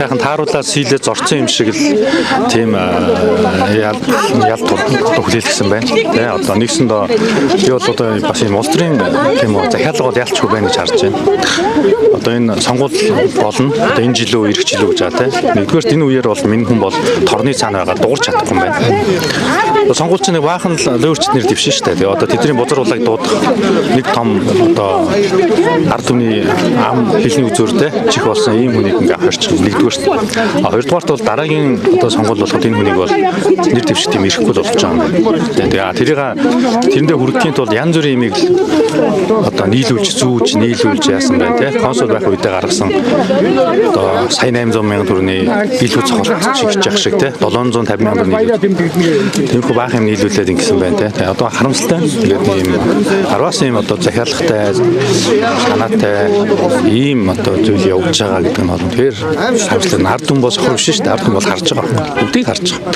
Сайхан тааруулаад сийлээ зорцсон юм шиг л тийм ял ял хүлээлгэсэн байна. Тэ одоо нэгсэндээ би бол одоо бас юм улс төрийн тийм үү захиалга бол ялчгүй байна гэж харж байна. Одоо энэ сонгуул болно. Одоо энэ жилөө ирэх жилөө гэж байгаа тэ. Нэгдүгээрт энэ үеэр бол минь хүн бол торны цаана байгаа дуурч чадахгүй юм байна. Одоо сонгуул чинь нэг баахан л лөөрчт нэр дэвшин шүү дээ. Тэгээ одоо тэдний бузар улааг дуудах нэг том одоо ард түмний ам хэлний үзүүртэй чих болсон ийм хүнийг ингээ авчирч нэгдүгээрт. А хоёрдугаарт бол дараагийн одоо сонгуул болоход энэ хүнийг бол нэр дэвших тийм ирэхгүй л болж байгаа юм байна. Тэгээ тэрийг тэрэндээ хүрэхийн тулд янз бүрийн имийг л одоо нийлүүлж зүүж нийлүүлж яасан байна те. Консул байх үедээ гаргасан одоо сая 800 мянган төгрөгийн илүү цохолт чигж явах шиг те 750 мянган төгрөгийн тиймэрхүү баах юм нийлүүлээд ингэсэн байна те. Тэгээ одоо харамсалтай. Тэгээд ийм гарваас ийм одоо захиалгатай санаатай ийм одоо зүйл явуулж байгаа гэдэг нь бол тэгэхээр харамсалтай. Ард түмэн бол сохор биш шүү дээ. Ард түмэн бол харж байгаа байхгүй. Бүгдийг харж байгаа.